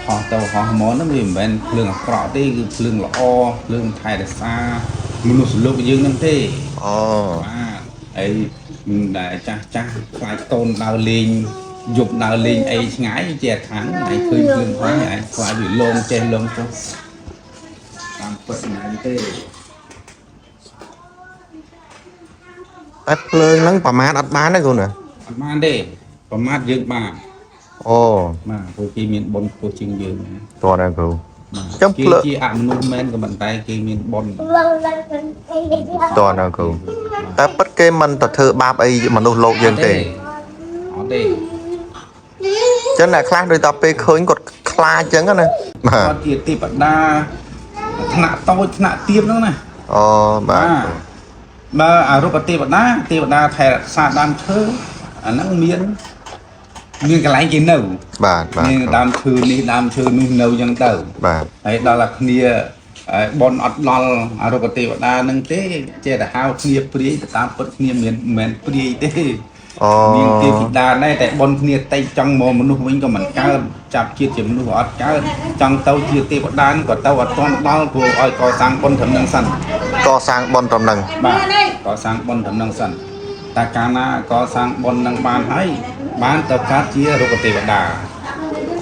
ហោះទៅហោះមកហ្នឹងវាមិនមែនភ្លើងអាក្រក់ទេគឺភ្លើងល្អភ្លើងថែរក្សាមនុស្សលោកយើងហ្នឹងទេ អូ បាទហើយដែលចាស់ចាស់ខ្លាចកូនដើរលេងយប់ដើរលេងអីឆ្ងាយជាថាងឯងឃើញភ្លើងហោះឯងខ្លាចវាលងចេះលងចុះតាមពិតមិនទេ តែភ្លើងហ្នឹងប្រមាថអត់បានទេគ្រូណា អត់បានទេប្រមាថយើងបាន អូ បាទព្រោះគេមានបុណ្យខ្ពស់ជាងយើងណា តើណាគ្រូ បាទ ចឹង គេ ភ្លើង ជាអមនុស្សមែនក៏ប៉ុន្តែគេមានបុណ្យ តើណាគ្រូតែពិតគេមិនទៅធ្វើបាបអីមនុស្សលោកយើងទេ អត់ទេ ចឹងអ្នកខ្លះដូចតែពេលឃើញគាត់ខ្លាចចឹងណាបាទ គាត់ជាទេពតាថ្នាក់តូចថ្នាក់ទាបហ្នឹងណា អូបាទ បើអរុបទេវតាទេវតាថែរក្សាដើមឈើអាហ្នឹងមានមានកន្លែងគេនៅ បាទបាទ មានដើមឈើនេះដើមឈើនោះនៅចឹងទៅ បាទ ហើយដល់តែគ្នាហើយបនអត់ដល់អរុបទេវតាហ្នឹងទេចេះតែហៅគ្នាព្រាយទៅតាមពិតគ្នាមិនមែនព្រាយទេ អូ មានទេធីតាដែរតែបនគ្នាតិចចង់មកមនុស្សវិញក៏មិនកើតចាប់ជាតិជាមនុស្សក៏អត់កើតចង់ទៅជាទេវតាក៏ទៅអត់ទាន់ដល់ព្រោះឲ្យកសាងបុណ្យត្រឹមហ្នឹងសិន កសាងបុណ្យត្រឹមហ្នឹង បាទកសាងបុណ្យត្រឹមហ្នឹងសិនតែកាលណាកសាងបុណ្យហ្នឹងបានហើយបានទៅកើតជារុក្ខទេវតា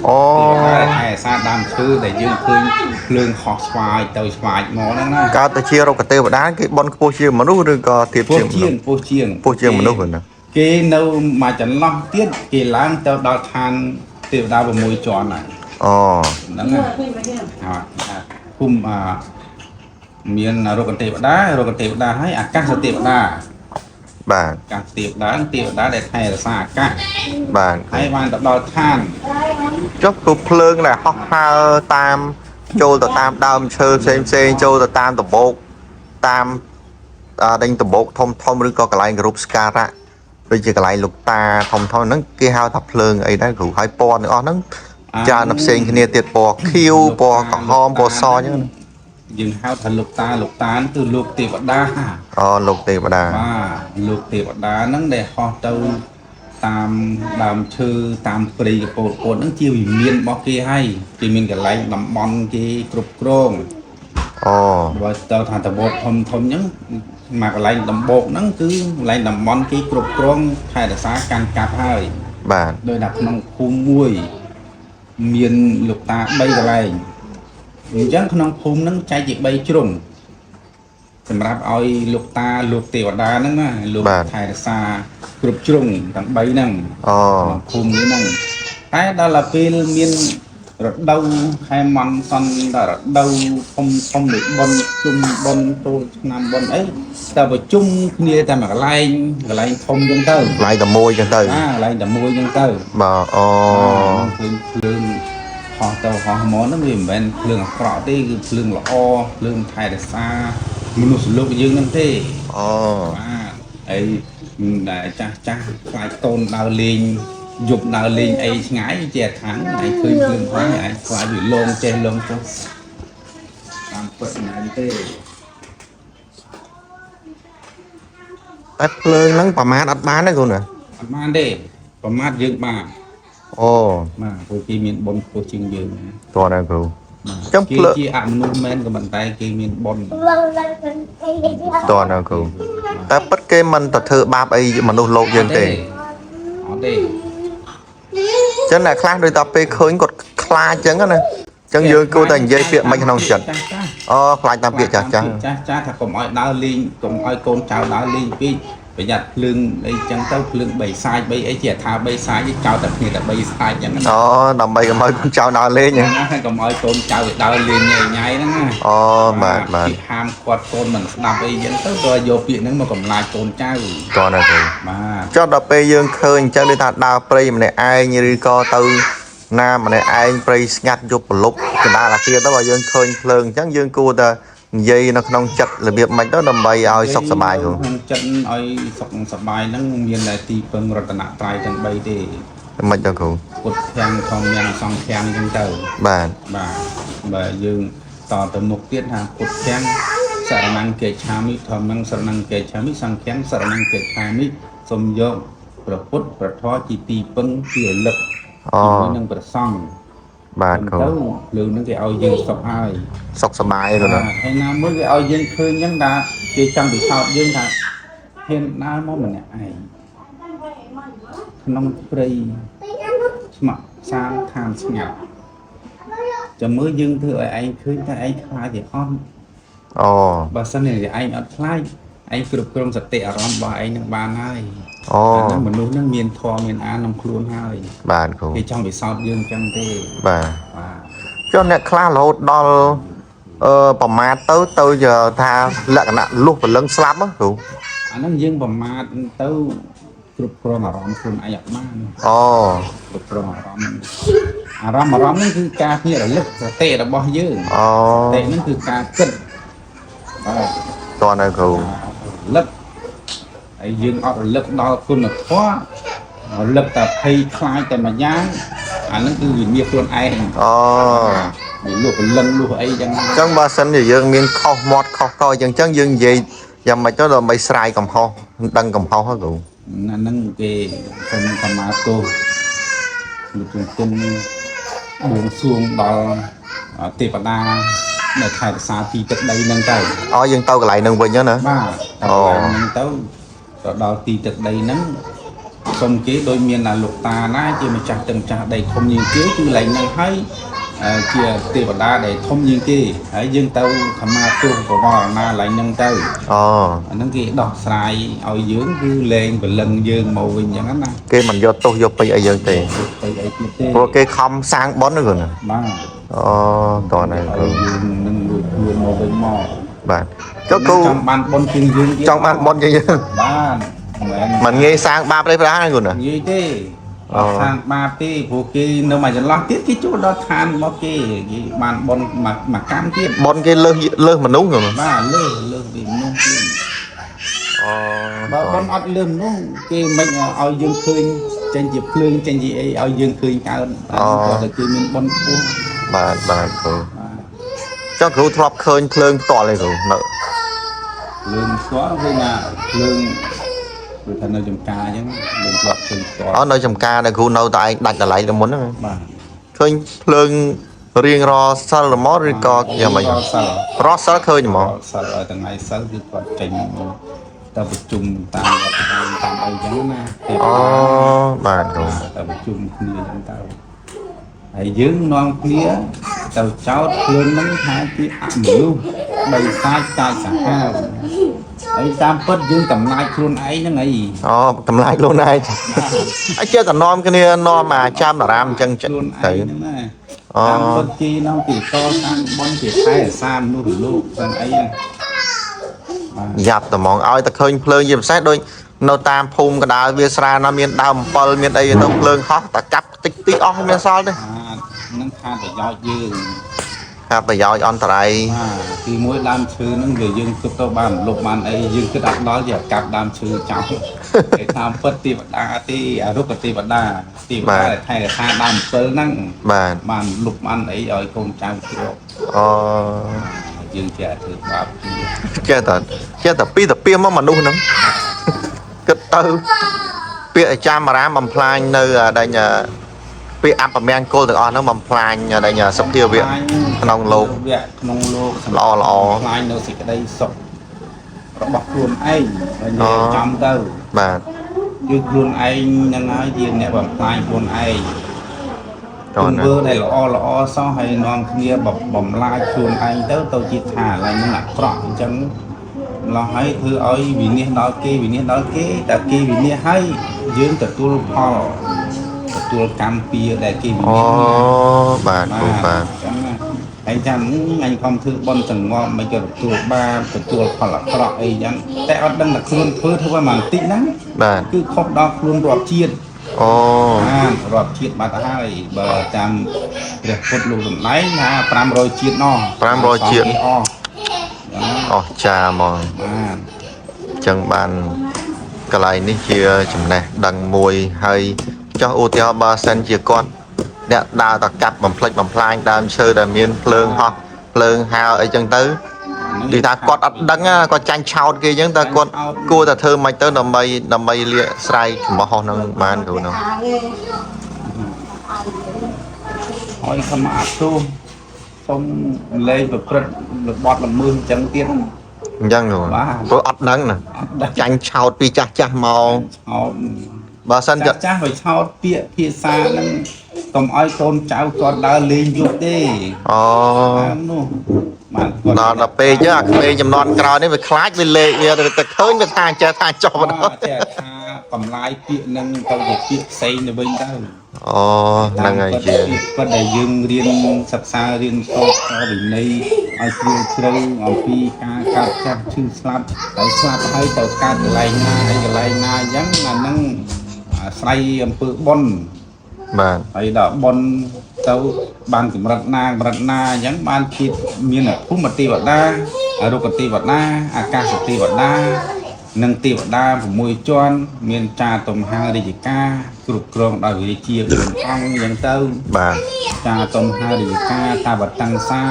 អូ ទេវតាដែលថែរក្សាដើមឈើដែលយើងឃើញភ្លើងហោះស្វាយទៅស្វាយមកហ្នឹងណា កើតទៅជារុក្ខទេវតាគេបុណ្យខ្ពស់ជាងមនុស្សឬក៏ទាប ពោះ ជាង ជាងមនុស្ស ពោះជាង ខ្ពស់ជាងមនុស្សហ្នឹងណា គេនៅមួយចន្លោះទៀតគេឡើងទៅដល់ឋានទេវតា6ជាន់ហើយ អូ ហ្នឹងណាហើយភូមិអាមានរុក្ខទេវតារុក្ខទេវតាហើយអាកាសទេវតា បាទ អាកាសទេវតាទេវតាដែលថែរក្សាអាកាស បាទ ហើយបានទៅដល់ឋាន ចុះគឺភ្លើងដែលហោះហើរតាមចូលទៅតាមដើមឈើផ្សេងផ្សេងចូលទៅតាមដបោកតាមដេញដបោកធំធំឬក៏កន្លែងគោរពសក្ការៈដូចជាកន្លែងលោកតាធំធំហ្នឹងគេហៅថាភ្លើងអីដែរគ្រូហើយពណ៌ទាំងអស់ហ្នឹងច្រើនតែផ្សេងគ្នាទៀតពណ៌ខៀវពណ៌ក្រហមពណ៌សអញ្ចឹងណា យើងហៅថាលោកតាលោកតាហ្នឹងគឺលោកទេវតា អូលោកទេវតា បាទលោកទេវតាហ្នឹងដែលហោះទៅតាមដើមឈើតាមព្រៃកពោតពោតហ្នឹងជាវិមានរបស់គេហើយគេមានកន្លែងតំបន់គេគ្រប់គ្រង អូ បើទៅថាតបោកធំធំអញ្ចឹងមកកន្លែងដំបូកហ្នឹងគឺកន្លែងតំបន់គេគ្រប់គ្រងថែរក្សាកាន់កាប់ហើយ បាទ ដោយថាក្នុងភូមិមួយមានលោកតា3កន្លែងអញ្ចឹងក្នុងភូមិហ្នឹងចែកជា3ជ្រុងសម្រាប់ឲ្យលោកតាលោកទេវតាហ្នឹងណាលោកថែរក្សាគ្រប់ជ្រុងទាំង3ហ្នឹង អូ ក្នុងភូមិនេះហ្នឹងតែដល់ទៅពេលមានរដូវខែមន់សន់ដល់រដូវធំធំនៃបុណ្យជុំបុណ្យចូលឆ្នាំបុណ្យអីតែប្រជុំគ្នាតែមួយកន្លែងកន្លែងធំចឹងទៅ កន្លែងតែមួយអញ្ចឹងទៅ អាកន្លែងតែមួយចឹងទៅ បាទអូ បាទឃើញភ្លើងហោះទៅហោះមកហ្នឹងវាមិនមែនភ្លើងអាក្រក់ទេគឺភ្លើងល្អភ្លើងថែរក្សាមនុស្សលោកយើងហ្នឹងទេ អូ បាទហើយដែលចាស់ចាស់ខ្លាចកូនដើរលេងយប់ដើរលេងអីឆ្ងាយជាថាងឯងឃើញភ្លើងហោះឯងខ្លាចវាលងចេះលងចុះតាមពិតមិនទេ តែភ្លើងហ្នឹងប្រមាថអត់បានទេគ្រូណា អត់បានទេប្រមាថយើងបាន អូ បាទព្រោះគេមានបុណ្យខ្ពស់ជាងយើងណា តើណាគ្រូ បាទ ចឹង គេ ភ្លើង ជាអមនុស្សមែនក៏ប៉ុន្តែគេមានបុណ្យ តើណាគ្រូតែពិតគេមិនទៅធ្វើបាបអីមនុស្សលោកយើងទេ អត់ទេ ចឹងអ្នកខ្លះដូចតែពេលឃើញគាត់ខ្លាចចឹងណាចឹងយើងគួរតែនិយាយពាក្យមិនក្នុងចិត្ត ចាស់ចាស់ អូខ្លាចតាមពាក្យចាស់ចាស់ ចាស់ចាស់ថាកុំឲ្យដើរលេងកុំឲ្យកូនចៅដើរលេងពេកប្រយ័ត្នភ្លើងអីចឹងទៅភ្លើងបីសាយបីអីជាថាបីសាយចោលតែគ្នាតែបីសាយចឹងណា អូដើម្បីកុំឲ្យកូនចៅដើរលេងហ៎ ណាកុំឲ្យកូនចៅវាដើរលេងញ៉ៃញ៉ៃហ្នឹងណា អូបាទបាទ ពាក្យហាមគាត់កូនមិនស្ដាប់អីចឹងទៅក៏យកពាក្យហ្នឹងមកកំឡាចកូនចៅ តើណាគ្រូ បាទ ចុះដល់ពេលយើងឃើញអញ្ចឹងដូចថាដើរព្រៃម្នាក់ឯងឬក៏ទៅណាម្នាក់ឯងព្រៃស្ងាត់យប់ប្រលប់កណ្ដាលអាគារទៅបើយើងឃើញភ្លើងអញ្ចឹងយើងគួរតែនិយាយនៅក្នុងចិត្តរបៀបម៉េចទៅដើម្បីឲ្យសុខសប្បាយគ្រូ ក្នុងចិត្តឲ្យសុខសប្បាយហ្នឹងមានតែទីពឹងរតនត្រ័យទាំង3ទេ មិនទៅគ្រូ ពុទ្ធធាំងធម្មយ៉ាងសង្ឃាំងចឹងទៅ បាទ បាទបើយើងតទៅមុខទៀតថាពុទ្ធធាំងសរណង្កេឆាមិធម្មងសរណង្កេឆាមិសង្ឃាំងសរណង្កេឆាមិសូមយកព្រះពុទ្ធព្រះធម៌ជាទីពឹងជារលឹក អូ ជាមួយនឹងព្រះសង្ឃ បាទគ្រូ ទៅភ្លើងហ្នឹងគេឲ្យយើងសុខហើយ សុខសប្បាយគ្រូណា ហើយណាមួយគេឲ្យយើងឃើញអញ្ចឹងថាគេចង់ពិសោធន៍យើងថាហ៊ានដើរមកម្នាក់ឯងក្នុងព្រៃស្ម័គ្រសានឋានស្ងាត់ចាំមើលយើងធ្វើឲ្យឯងឃើញថាឯងខ្លាចទេអត់ អូ បើសិនជាឯងអត់ខ្លាចឯងគ្រប់គ្រងសតិអារម្មណ៍របស់ឯងនឹងបានហើយ អូ អាហ្នឹងមនុស្សហ្នឹងមានធម៌មានអានក្នុងខ្លួនហើយ បាទគ្រូ គេចង់ពិសោធន៍យើងអញ្ចឹងទេ បាទ បាទ ចុះអ្នកខ្លះរហូតដល់អឺប្រមាទទៅទៅជាថាលក្ខណៈលុះព្រលឹងស្លាប់ហ៎គ្រូ អាហ្នឹងយើងប្រមាទទៅគ្រប់គ្រងអារម្មណ៍ខ្លួនឯងអត់បាន អូ គ្រប់គ្រងអារម្មណ៍អារម្មណ៍អារម្មណ៍ហ្នឹងគឺការភ្ញាក់រលឹកសតិរបស់យើង អូ សតិហ្នឹងគឺការគិតបាទ តើនៅគ្រូ រលឹកហើយយើងអត់រលឹកដល់គុណធម៌រលឹកតែភ័យខ្លាចតែមួយយ៉ាងអាហ្នឹងគឺវិនិច្ឆ័យខ្លួនឯង អូ វាលុះព្រលឹងលុះអីចឹង អញ្ចឹងបើសិនជាយើងមានខុសមាត់ខុសកអញ្ចឹងអញ្ចឹងយើងនិយាយយ៉ាងម៉េចទៅដើម្បីស្រាយកំហុសដឹងកំហុសហ៎គ្រូ អាហ្នឹងគេសូមខមាទោសលោកជំទង់បួងសួងដល់ទេវតានៅខេត្តរសាទីទឹកដីហ្នឹងទៅ អូយើងទៅកន្លែងហ្នឹងវិញហ្នឹងណា បាទ អូ ទៅហ្នឹងទៅទៅដល់ទីទឹកដីហ្នឹងសុំគេដោយមានតែលោកតាណាជាម្ចាស់ទឹកម្ចាស់ដីធំជាងគេគឺឡើងហ្នឹងហើយជាទេវតាដែលធំជាងគេហើយយើងទៅខមាទោសបវរណាឡើងហ្នឹងទៅ អូ អាហ្នឹងគេដោះស្រាយឲ្យយើងគឺលែងព្រលឹងយើងមកវិញអញ្ចឹងណា គេមិនយកទោសយកពេញអីយើងទេ ទៅអីទៀតទេ ព្រោះគេខំសាងបុណ្យហ្នឹងគ្រូណា បាទ អូតើនៅគ្រូ ឲ្យយើងនឹងរួចខ្លួនមកវិញមក បាទចុះគ្រូ ចង់បានបុណ្យជាងយើងទៀត ចង់បានបុណ្យជាងយើង បាទមិនមែន មិនងាយសាងបាបទេប្រាហ្នឹងគ្រូណា និយាយទេ អូ អត់ខាងបាបទេព្រោះគេនៅមួយចន្លោះទៀតគេចូលដល់ឋានរបស់គេគេបានបុណ្យមួយមួយកម្មទៀត បុណ្យគេលើសលើសមនុស្សគ្រូណា បាទលើសលើសពីមនុស្សទៀត អូ បើបុណ្យអត់លើសមនុស្សគេមិនឲ្យយើងឃើញចេញជាភ្លើងចេញជាអីឲ្យយើងឃើញកើតគាត់តែគេមានបុណ្យខ្ពស់ បាទបាទគ្រូ បាទ ចុះគ្រូធ្លាប់ឃើញភ្លើងផ្ទាល់ទេគ្រូនៅ ភ្លើងផ្ទាល់ឃើញថាភ្លើងដូចថានៅចំការអញ្ចឹងយើងធ្លាប់ឃើញផ្ទាល់ អូនៅចំការដែលគ្រូនៅតែឯងដាច់តម្លៃទៅមុនហ្នឹង បាទ ឃើញភ្លើងរៀងរសិលហ្មងឬក៏យ៉ាងម៉េច រាល់សិល រសិលឃើញហ្មង រាល់សិលឲ្យថ្ងៃសិលគឺគាត់ចេញទៅប្រជុំតាមវត្តតាមតាមអីចឹងណាទេ អូបាទគ្រូ ទៅប្រជុំគ្នាចឹងទៅហើយយើងនាំគ្នាទៅចោតខ្លួននឹងថាជាអមនុស្សបីសាចកាចសាហាវហើយតាមពិតយើងតម្លាចខ្លួនឯងហ្នឹងអី អូតម្លាយខ្លួនឯងហើយចេះតែនាំគ្នានាំអាចាំតារាមអញ្ចឹង ខ្លួន ទៅ ឯងហ្នឹងណា អូ តាមពិតគេនោះគេកសាងបុណ្យគេថែរក្សាមនុស្សលោកហ្នឹងអីហ្នឹងបាទ យ៉ាប់តែហ្មងឲ្យតែឃើញភ្លើងជាពិសេសដូចនៅតាមភូមិកណ្ដាលវាស្រាណាមានដើមអំពិលមានអីទៅភ្លើងហោះតែកាប់តិចតិចអស់មានសល់ទេ បាទនឹងខាតប្រយោជន៍យើង ខាតប្រយោជន៍អន្តរាយ បាទទីមួយដើមឈើហ្នឹងវាយើងគិតទៅបានលុបបានអីយើងគិតអត់ដល់ជាកាប់ដើមឈើចោលតែតាមពិតទេវតាទេអរុក្ខទេវតាទេវតាដែលថែរក្សាដើមអំពិលហ្នឹង បាទ បានលុបបានអីឲ្យកូនចៅជ្រក អូ យើងជាធ្វើបាបគ្នា ចេះតែចេះតែពីតាពីមកមនុស្សហ្នឹងគិតទៅពាក្យចាំអារាមបំផ្លាញនៅដេញពាក្យអពមង្គលទាំងអស់ហ្នឹងបំផ្លាញដេញសភាវៈក្នុងលោក វៈក្នុងលោក ល្អល្អ បំផ្លាញនៅសេចក្តីសុខរបស់ខ្លួនឯងហើយនិយាយចំទៅ បាទ គឺខ្លួនឯងហ្នឹងហើយជាអ្នកបំផ្លាញខ្លួនឯង តោះណា ទង្វើដែលល្អល្អសោះហើយនាំគ្នាបំលាយខ្លួនឯងទៅទៅជាថាឡើយនឹងអាក្រក់អញ្ចឹងម្លោះហើយធ្វើឲ្យវិនិច្ឆ័យដល់គេវិនិច្ឆ័យដល់គេតែគេវិនិច្ឆ័យហើយយើងទទួលផលទទួលកម្មពៀដែលគេវិ អូ និច្ឆ័យហ្នឹង បាទគ្រូបាទ អញ្ចឹងណាហើយចាំអញខំធ្វើបុណ្យសង្ងំមិនក៏ទទួលបាបទទួលផលអាក្រក់អីចឹងតែអត់ដឹងថាខ្លួនធ្វើធ្វើមកបន្តិចហ្នឹង បាទ គឺខុសដល់ខ្លួនរាប់ជាតិ អូ បានរាប់ជាតិបាត់ហើយបើតាមព្រះពុទ្ធលោកសម្ដែងថា500ជាតិណោះ 500ជាតិ គេអស់ចឹងណា អស់ចាហ្មង បាទ ចឹងបានកន្លែងនេះជាចំណេះដឹងមួយហើយចោះឧទាហរណ៍បើសិនជាគាត់អ្នកដើរតកាប់បំផ្លិចបំផ្លាញដើមឈើដែលមានភ្លើងហោះភ្លើងហើរអីចឹងទៅនិយាយថាគាត់អត់ដឹងណាគាត់ចាញ់ឆោតគេចឹងតើគាត់គួរតែធ្វើម៉េចទៅដើម្បីដើម្បីលាកស្រាយចំហហ្នឹងបានគ្រូហ្នឹង ឲ្យខមាទោសសូមលែងប្រព្រឹត្តរបត់ល្មើសអញ្ចឹងទៀតណា អញ្ចឹងគ្រូ បាទ ព្រោះអត់ដឹងណា អត់ដឹង ចាញ់ឆោតពីចាស់ចាស់មក ឆោត បើសិន ចាស់ចាស់វាឆោតពាក្យភាសាហ្នឹងកុំឲ្យកូនចៅគាត់ដើរលេងយប់ទេ អូ តាមនោះបានគាត់ ដល់ពេលអញ្ចឹងអាក្មេងចំនួនក្រោយនេះវាខ្លាចវាលេខវាទៅឃើញវាថាចេះថាចោះបណ្ដោយ តែថាកំឡាយពាក្យហ្នឹងទៅជាពាក្យផ្សេងទៅវិញទៅ អូហ្នឹងហើយជា ពាក្យពិតដែលយើងរៀនសិក្សារៀនសូត្រវិន័យឲ្យជ្រាលជ្រៅអំពីការកើតចាស់ឈឺស្លាប់ហើយស្លាប់ហើយទៅកើតកន្លែងណាហើយកន្លែងណាអញ្ចឹងអាហ្នឹងអាស្រ័យអំពើបុណ្យ បាទ ហើយដល់បុណ្យទៅបានកម្រិតណាកម្រិតណាអញ្ចឹងបានជាតិមានភូមិទេវតាអរុក្ខទេវតាអាកាសទេវតានិងទេវតា6ជាន់មានចាតុមហារាជការគ្រប់គ្រងដោយវិរាជា4អង្គអញ្ចឹងទៅ បាទ ចាតុមហារាជការតាវតង្សា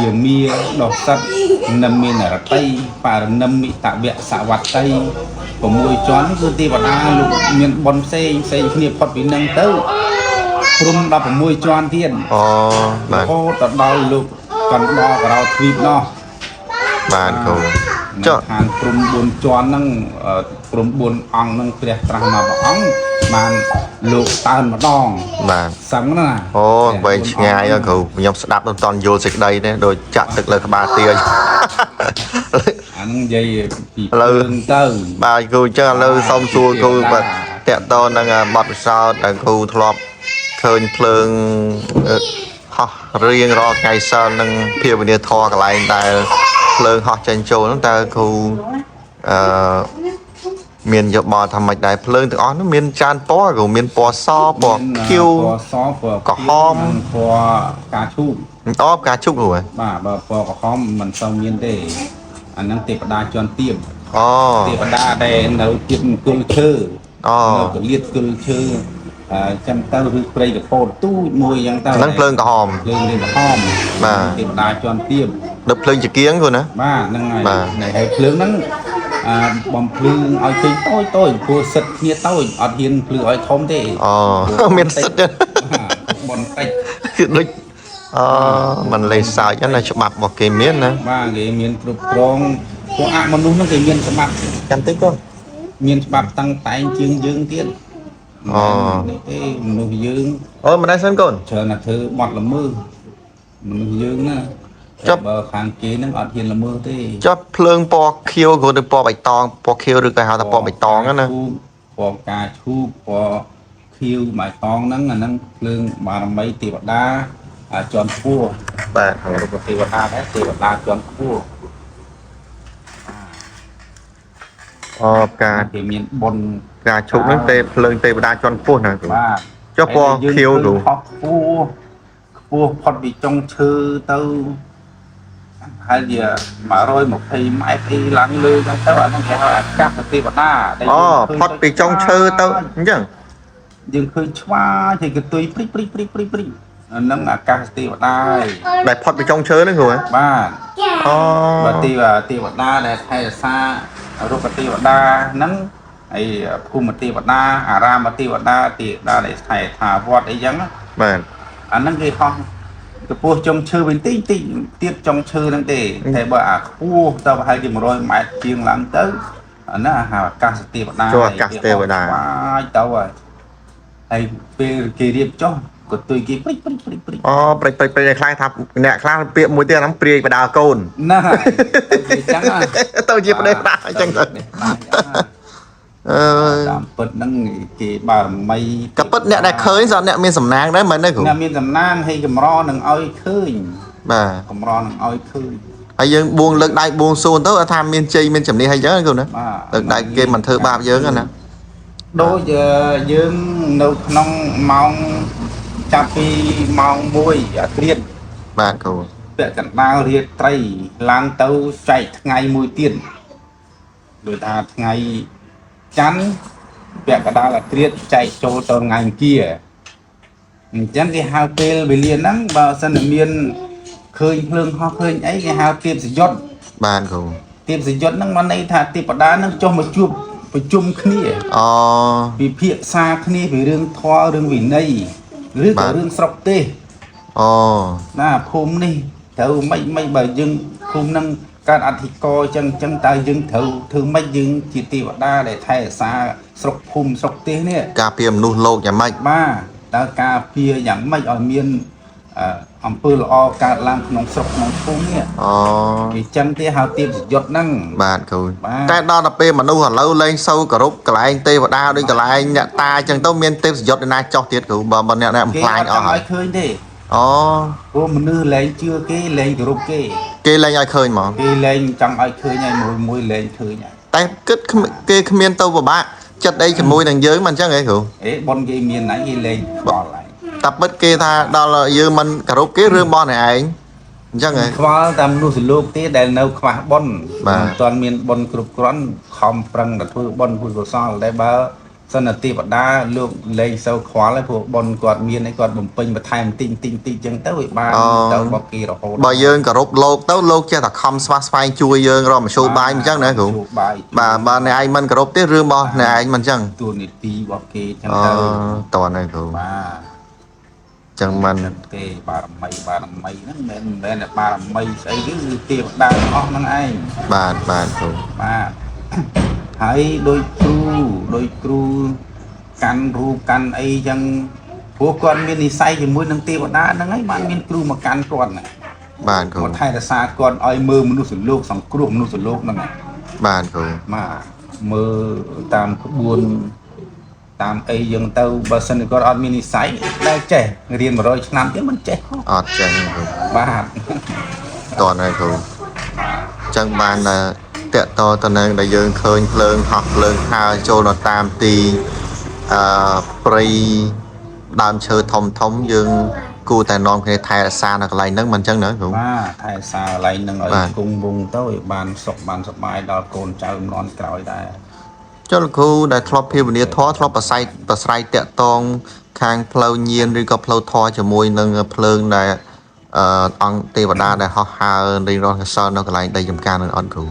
យាមាដោះសិតនិមមានរតីបរនិមិតវៈសវតី6ជាន់គឺទេវតាលោកមានបុណ្យផ្សេងផ្សេងគ្នាផុតពីនឹងទៅព្រំ16ជាន់ទៀត អូបាទ រហូតទៅដល់លោកកណ្ដោក្រោទ្វីបនោះ បាទគ្រូចុះ ឋានព្រំ4ជាន់ហ្នឹងព្រំ4អង្គហ្នឹងព្រះត្រាស់មកព្រះអង្គបានលោកតើនម្ដង បាទ សឹងណា អូវែងឆ្ងាយហ៎គ្រូខ្ញុំស្ដាប់មិនតាន់យល់សេចក្តីទេដូចចាក់ទឹកលើក្បាលទា អាហ្នឹងនិយាយពី ឥឡូវ ភ្លើងទៅ បាទគ្រូអញ្ចឹងឥឡូវសូមសួរគ្រូបាទតកតនឹងបទពិសោធន៍ដែលគ្រូធ្លាប់ឃើញភ្លើងហោះរៀងរាល់ថ្ងៃសិលនិងភាវនាធម៌កន្លែងដែលភ្លើងហោះចេញចូលហ្នឹងតើគ្រូអឺមានយោបល់ថាម៉េចដែរភ្លើងទាំងអស់ហ្នឹងមានច្រើនពណ៌គ្រូមានពណ៌សពណ៌ខៀវ ពណ៌សពណ៌ ក្រហម និងពណ៌ផ្កាឈូក អបការជុកគ្រូហ៎ បាទបើពណ៌ក្រហមមិនសូវមានទេអាហ្នឹងទេវតាជាន់ទៀប អូ ទេវតាដែលនៅទៀបអង្គលឈើ អូ នៅកលៀតគល់ឈើអឺចាំទៅឬព្រៃកពោតទូចមួយអញ្ចឹងទៅ ហ្នឹងភ្លើងក្រហម ភ្លើងនេះក្រហម បាទ ទេវតាជាន់ទៀប ដល់ភ្លើងចង្គៀងគ្រូណា បាទហ្នឹងហើយ បាទ ណែហើយភ្លើងហ្នឹងអឺបំភ្លឺឲ្យឃើញតូចតូចព្រោះសិតគ្នាតូចអត់ហ៊ានភ្លឺឲ្យធំទេ អូ មានសិទ្ធិ បាទបនតិច គឺដូចអឺមិនលេសើចណាច្បាប់របស់គេមានណា បាទគេមានគ្រប់គ្រងពួកអមនុស្សហ្នឹងគេមានច្បាប់ ចាំតិចកូន មានច្បាប់តាំងតែងជាងយើងទៀត អូ នេះទេមនុស្សយើង អូមិនដែរសិនកូន ច្រើនតែធ្វើបត់ល្មើសមនុស្សយើងណា ចុះ តែបើខាងគេហ្នឹងអត់ហ៊ានល្មើសទេ ចុះភ្លើងពណ៌ខៀវគ្រូទៅពណ៌បៃតងពណ៌ខៀវឬក៏ហៅថាពណ៌បៃតងហ្នឹងណា ពណ៌ផ្កាឈូកពណ៌ខៀវបៃតងហ្នឹងអាហ្នឹងភ្លើងបារមីទេវតាជាន់ខ្ពស់ បាទ រូបទេវតាដែរទេវតាជាន់ខ្ពស់ អូផ្កា គេមានបុណ្យ ផ្កាឈូកហ្នឹងទេភ្លើងទេវតាជាន់ខ្ពស់ណាគ្រូ បាទ ចុះពណ៌ខៀវគ្រូ ហោះខ្ពស់ខ្ពស់ផុតពីចុងឈើទៅហើយជា120ម៉ែត្រអីឡើងលើចឹងទៅអាហ្នឹងគេហៅអាកាសទេវតាដែល អូ យើងឃើញ ផុតពីចុងឈើទៅអញ្ចឹង យើងឃើញឆ្វាយហើយកន្ទុយព្រិចព្រិចព្រិចព្រិចព្រិចអាហ្នឹងអាកាសទេវតាហើយ ដែលផុតពីចុងឈើហ្នឹងគ្រូហ៎ បាទ អូ បើទេវតាដែលថែរក្សារូបទេវតាហ្នឹងហើយភូមិទេវតាអារាមទេវតាទេវតាដែលថែថាវត្តអីចឹងណា បាទ អាហ្នឹងគេហោះកម្ពស់ចុងឈើវិញតិចតិចទៀតចុងឈើហ្នឹងទេតែបើអាខ្ពស់ទៅប្រហែលជា100ម៉ែត្រជាងឡើងទៅអាហ្នឹងអាហៅអាកាសទេវតា ចូលអាកាសទេវតា វាយទៅហើយហើយពេលគេរៀបចុះក៏ទុយគេព្រិចព្រិចព្រិចព្រិច អូព្រិចព្រិចព្រិចឲ្យខ្លះថាអ្នកខ្លះពាក្យមួយទៀតហ្នឹងព្រាយបដាកូន ណាហើយអញ្ចឹងណា ទៅជាប្តេជ្ញាអញ្ចឹងទៅអឺ តាមពិតហ្នឹងគេបារមី ក៏ពិតអ្នកដែលឃើញសតអ្នកមានសំណាងដែរមែនទេគ្រូ អ្នកមានសំណាងហើយកម្រនឹងឲ្យឃើញ បាទ កម្រនឹងឲ្យឃើញ ហើយយើងបួងលើកដៃបួងសួងទៅអត់ថាមានជ័យមានជំនះអីចឹងគ្រូណា បាទ លើកដៃគេមិនធ្វើបាបយើងណា ដូចយើងនៅក្នុងម៉ោងចាប់ពីម៉ោង1អាត្រៀត បាទគ្រូ ពាក់កណ្ដាលរាត្រីឡើងទៅចែកថ្ងៃមួយទៀតដូចថាថ្ងៃច័ន្ទពាក់កណ្ដាលអាត្រៀតចែកចូលទៅថ្ងៃអង្គារអញ្ចឹងគេហៅពេលវេលាហ្នឹងបើសិនតែមានឃើញភ្លើងហោះឃើញអីគេហៅទៀបសយុទ្ធ បាទគ្រូ ទៀបសយុទ្ធហ្នឹងបានន័យថាទេពតាហ្នឹងចុះមកជួបប្រជុំគ្នា អូ ពិភាក្សាគ្នាពីរឿងធម៌រឿងវិន័យឬ បាទ ក៏រឿងស្រុកទេស អូ ណាភូមិនេះត្រូវមិនមិនបើយើងភូមិហ្នឹងកើតអធិករអញ្ចឹងអញ្ចឹងតើយើងត្រូវធ្វើម៉េចយើងជាទេវតាដែលថែរក្សាស្រុកភូមិស្រុកទេសនេះ ការពារមនុស្សលោកយ៉ាងម៉េច បាទតើការពារយ៉ាងម៉េចឲ្យមានអឺអំពើល្អកើតឡើងក្នុងស្រុកក្នុងភូមិនេះ អូ គេចឹងទេហៅទៀបសយុទ្ធហ្នឹង បាទគ្រូ បាទ តែដល់ទៅពេលមនុស្សឥឡូវលែងសូវគោរពកន្លែងទេវតាដូចកន្លែងអ្នកតាអញ្ចឹងទៅមានទេពសយុទ្ធឯណាចោះទៀតគ្រូបើបើអ្នកណាបំ គេ ផ្លាញ អត់ចង់ឲ្យ អស់ហើយ ឃើញទេ អូ ព្រោះមនុស្សលែងជឿគេលែងគោរពគេ គេលែងឲ្យឃើញហ្មង គេលែងចង់ឲ្យឃើញហើយមួយមួយលែងឃើញហើយ តែគិតគ្មានគេគ្មានទៅពិបាកចិត្តអីជាមួយនឹងយើងមិនអញ្ចឹងហីគ្រូ អេប៉ុនគេមានណាគេលែងខ្វល់ហើយ តែពិតគេថាដល់យើងមិនគោរពគេរឿងរបស់អ្នកឯងអញ្ចឹងហី ខ្វល់តាមមនុស្សលោកទេដែលនៅខ្វះប៉ុន បាទ មិនទាន់មានប៉ុនគ្រប់គ្រាន់ខំប្រឹងតែធ្វើប៉ុនពុទ្ធកុសលតែបើសន្តិបដាលោកលែងសូវខ្វល់ហើយព្រោះប៉ុនគាត់មានហើយគាត់បំពេញបន្ថែមបន្តិចបន្តិចបន្តិចអញ្ចឹងទៅវាបានទៅរបស់គេរហូត បើយើងគោរពលោកទៅលោកចេះតែខំស្វះស្វែងជួយយើងរកមធ្យោបាយអញ្ចឹងណាគ្រូ មធ្យោបាយ បាទបើអ្នកឯងមិនគោរពទេរឿងរបស់អ្នកឯងមិនអញ្ចឹង ទួនាទីរបស់គេអញ្ចឹង អូ ទៅ តើហ្នឹងគ្រូ បាទ អញ្ចឹងមិន ទេបារមីបារមីហ្នឹងមិនមែនតែបារមីស្អីទេគឺទេវតាទាំងអស់ហ្នឹងឯង បាទបាទគ្រូ បាទហើយដោយគ្រូដោយគ្រូកាន់រូបកាន់អីចឹងព្រោះគាត់មាននិស័យជាមួយនឹងទេវតាហ្នឹងហើយបានមានគ្រូមកកាន់គាត់ណា បាទគ្រូ មកថែរក្សាគាត់ឲ្យមើលមនុស្សលោកសង្គ្រោះមនុស្សលោកហ្នឹងណា បាទគ្រូ បាទមើលតាមក្បួនតាមអីចឹងទៅបើសិនជាគាត់អត់មាននិស័យដែលចេះរៀន100ឆ្នាំទៀតមិនចេះ អត់ចេះទេគ្រូ បាទ តើហ្នឹងគ្រូអញ្ចឹងបានតែតកតទៅនឹងដែលយើងឃើញភ្លើងហោះភ្លើងហើរចូលនៅតាមទីអឺព្រៃដើមឈើធំធំយើងគួរតែនាំគ្នាថែរក្សានៅកន្លែងហ្នឹងមិនអញ្ចឹងណាគ្រូ បាទថែរក្សាកន្លែងហ្នឹងឲ្យ បាទ គង់វង្សទៅឲ្យបានសុខបានសប្បាយដល់កូនចៅជំនាន់ក្រោយដែរ ចុះលោកគ្រូដែលធ្លាប់ភាវនាធម៌ធ្លាប់ប្រស័យប្រស្រ័យតាក់តងខាងផ្លូវញៀនឬក៏ផ្លូវធម៌ជាមួយនឹងភ្លើងដែលអឺអង្គទេវតាដែលហោះហើររៀងរាល់កសលនៅកន្លែងដីចំការនឹងអត់គ្រូ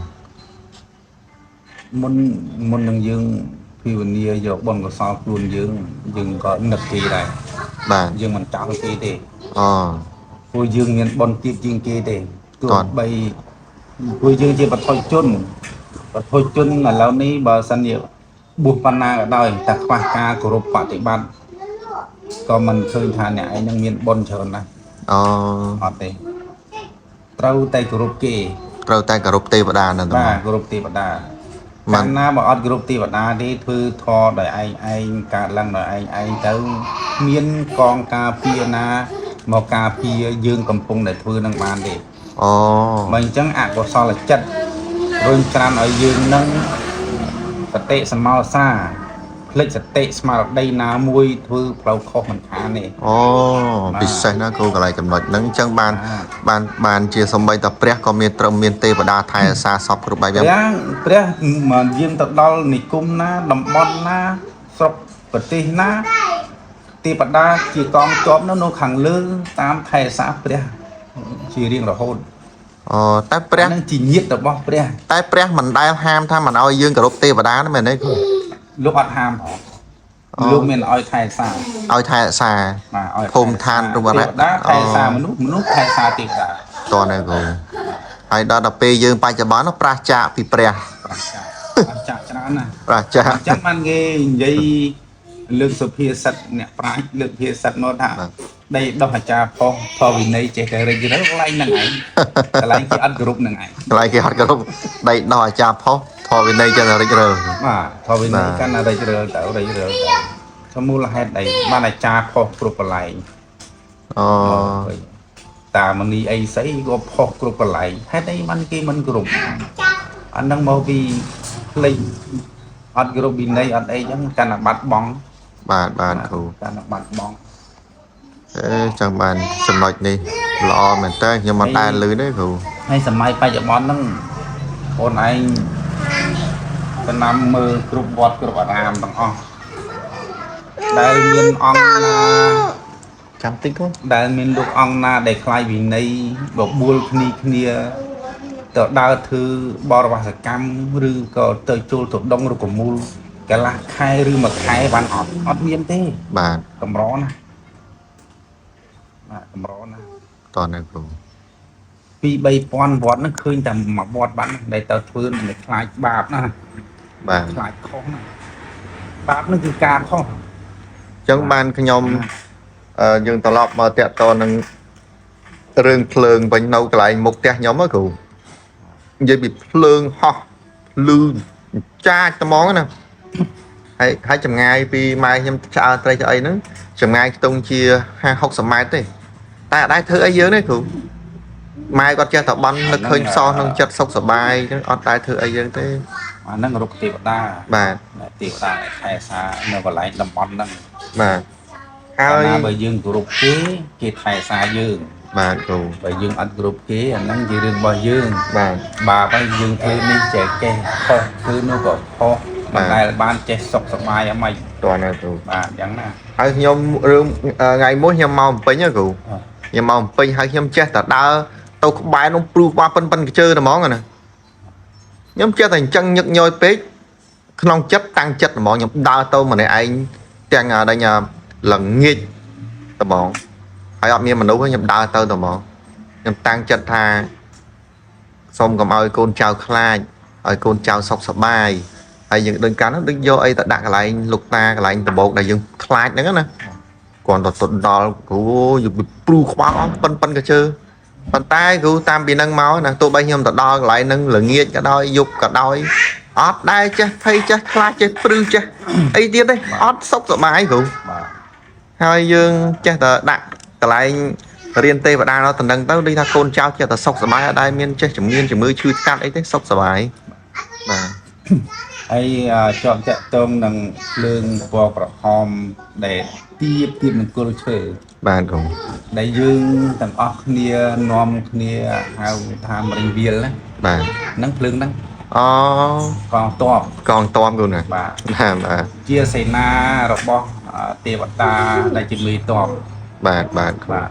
មុនមុននឹងយើងភាវនាយកបុណ្យកុសលខ្លួនយើងយើងក៏នឹកគេដែរ បាទ យើងមិនចង់គេទេ អូ ព្រោះយើងមានបុណ្យទៀតជាងគេទេទោះ តន់ បីព្រោះយើងជាបឋិជនបឋិជនឥឡូវនេះបើសិនជាបួសបណ្ណាក៏ដោយតែខ្វះការគោរពបប្រតិបត្តិក៏មិនឃើញថាអ្នកឯងនឹងមានបុណ្យច្រើនណាស់ អូ អត់ទេត្រូវតែគោរពគេ ត្រូវតែគោរពទេវតានៅតំ បាទ បន់ គោរពទេវតា បាទ កាលណាបើអត់គោរពទេវតាទេធ្វើធម៌ដោយឯងឯងកើតឡើងដោយឯងឯងទៅមានកងការពារណាមកការពារយើងកំពុងតែធ្វើនឹងបានទេ អូ បើអញ្ចឹងអកុសលចិត្តរុញច្រានឲ្យយើងនឹងសតិសមោសាភ្លេចសតិស្មារតីណាមួយធ្វើផ្លូវខុសមិនខានទេ អូ បាទ ពិសេសណាស់គ្រូកន្លែងចំណុចហ្នឹងអញ្ចឹងបាន បាទ បានបានជាសំបីតាព្រះក៏មានត្រូវមានទេវតាថែរក្សាសពគ្រប់បែបយ៉ាង ព្រះព្រះមិនយាងទៅដល់និគមណាតំបន់ណាស្រុកប្រទេសណាទេវតាជាកងទ័ពនៅនៅខាងលើតាមថែរក្សាព្រះជារៀងរហូត អូតែព្រះ ហ្នឹងជាញាតិរបស់ព្រះ តែព្រះមិនដែលហាមថាមិនឲ្យយើងគោរពទេវតាហ្នឹងមែនទេគ្រូ លោកអត់ហាមផង អូ លោកមានឲ្យថែរក្សា ឲ្យថែរក្សា បាទឲ្យ ភូមិឋានរូបរៈ ទេវតាថែរក្សាមនុស្សមនុស្សថែរក្សាទេវតា តើណាគ្រូហើយដល់ដល់ពេលយើងបច្ចុប្បន្ននោះប្រាសចាកពីព្រះ ប្រាចាប្រាចាច្រើនណាស់ ប្រាសចាក អញ្ចឹងបានគេនិយាយលើកសុភាសិតអ្នកប្រាជ្ញលើកភាសិតមកថាដីដោះអាចារ្យផុសធម៌វិន័យចេះតែរិចរិលកន្លែងហ្នឹងឯងកន្លែងគេអត់គោរពហ្នឹងឯង កន្លែងគេហត់គោរពដីដោះអាចារ្យផុសធម៌វិន័យចឹងរិចរិល បាទធម៌វិន័យ បាទ កាន់តែរិចរិលទៅរិចរិលទៅសមមូលហេតុអីបានអាចារ្យផុសគ្រប់កន្លែង អូ តាមនីអីស្អីក៏ផុសគ្រប់កន្លែងហេតុអីបានគេមិនគោរពអាហ្នឹងមកពីភ្លេចអត់គោរពវិន័យអត់អីចឹងកាន់តែបាត់បង់ បាទបាទគ្រូ កាន់តែបាត់បង់ អេចង់បានចំណុចនេះល្អមែនតើខ្ញុំមិនដែលឮទេគ្រូ ហើយសម័យបច្ចុប្បន្នហ្នឹងបងឯងតំណាំមើលគ្រប់វត្តគ្រប់អារាមទាំងអស់ដែលមានអង្គណា ចាំតិចគ្រូ ដែលមានលោកអង្គណាដែលខ្លាយវិន័យបបួលគ្នាគ្នាទៅដើរធ្វើបរិវាសកម្មឬក៏ទៅចូលទៅដងរុក្ខមូលកន្លះខែឬមួយខែបានអត់អត់មានទេ បាទ កម្រណាស់ បាទកម្រណាស់ តើនៅគ្រូ ពី3000វត្តហ្នឹងឃើញតែមួយវត្តបាត់ហ្នឹងដែលទៅធ្វើនឹងខ្លាចបាបណា បាទ ខ្លាចខុសណាបាបហ្នឹងគឺការខុស អញ្ចឹងបានខ្ញុំយើងត្រឡប់មកតាក់តនឹងរឿងភ្លើងវិញនៅកន្លែងមុខផ្ទះខ្ញុំហ៎គ្រូនិយាយពីភ្លើងហោះភ្លឺចាចត្មងណាហើយហើយចម្ងាយពីម៉ែខ្ញុំឆ្អើត្រីទៅអីហ្នឹងចម្ងាយខ្ទង់ជា50 60ម៉ែត្រទេតែអត់ដែរធ្វើអីយើងទេគ្រូម៉ែគាត់ចេះតែបន់នឹកឃើញផ្សោក្នុងចិត្តសុខសប្បាយអញ្ចឹងអត់ដែរធ្វើអីយើងទេ អាហ្នឹងរុក្ខទេវតា បាទ ទេវតាដែលថែសារនៅកន្លែងតំបន់ហ្នឹង បាទហើ កាល យ ណាបើយើងគោរពគេគេថែសារយើង បាទគ្រូ បើយើងអត់គោរពគេអាហ្នឹងជារឿងរបស់យើង បាទ បាបហើយយើងធ្វើនេះចេះកេះខុសធ្វើនោះក៏ខុស បាទ មិនដែលបានចេះសុខសប្បាយអីមិន តើណាគ្រូ បាទអញ្ចឹងណា ហើយខ្ញុំរឿងថ្ងៃមួយខ្ញុំមកបំពេញហ៎គ្រូ អ่า ខ្ញុំមកបំពេញហើយខ្ញុំចេះតែដើរទៅក្បែរនោះព្រុសក្បាលប៉ិនប៉ិនកជើតែហ្មងណាខ្ញុំចេះតែអញ្ចឹងញឹកញយពេកក្នុងចិត្តតាំងចិត្តហ្មងខ្ញុំដើរទៅម្នាក់ឯងទាំងដេញល្ងាចតែហ្មងហើយអត់មានមនុស្សទេខ្ញុំដើរទៅតែហ្មងខ្ញុំតាំងចិត្តថាសូមកុំឲ្យកូនចៅខ្លាចឲ្យកូនចៅសុខសប្បាយហើយយើងដូចកាលនោះដូចយកអីទៅដាក់កន្លែងលោកតាកន្លែងដំបូកដែលយើងខ្លាចហ្នឹងណា គ្រាន់តែទៅដល់គ្រូយព្រូក្បាលអស់ប៉ិនប៉ិនកជើប៉ុន្តែគ្រូតាមពីហ្នឹងមកណាទោះបីខ្ញុំទៅដល់កន្លែងហ្នឹងល្ងាចក៏ដោយយប់ក៏ដោយអត់ដែរចេះភ័យចេះខ្លាចចេះព្រឺចេះអីទៀតទេអត់សុខសប្បាយគ្រូ បាទ ហើយយើងចេះតែដាក់កន្លែងរៀនទេវតាដល់តំណឹងទៅដូចថាកូនចៅចេះតែសុខសប្បាយអត់ដែរមានចេះជំងឺជំងឺឈឺថ្កាត់អីទេសុខសប្បាយបាទ ហើយជាប់តាក់ទងនឹងភ្លើងពណ៌ក្រហមដែលទៀបទៀបនឹងគល់ឈើ បាទគ្រូ ដែលយើងទាំងអស់គ្នានាំគ្នាហៅថាមរិញវាលណា បាទ ហ្នឹងភ្លើងហ្នឹង អូ កងទ័ព កងតមគ្រូណា បាទ បាទបាទ ជាសេនារបស់ទេវតាដែលជាមេតប បាទបាទគ្រូ បាទ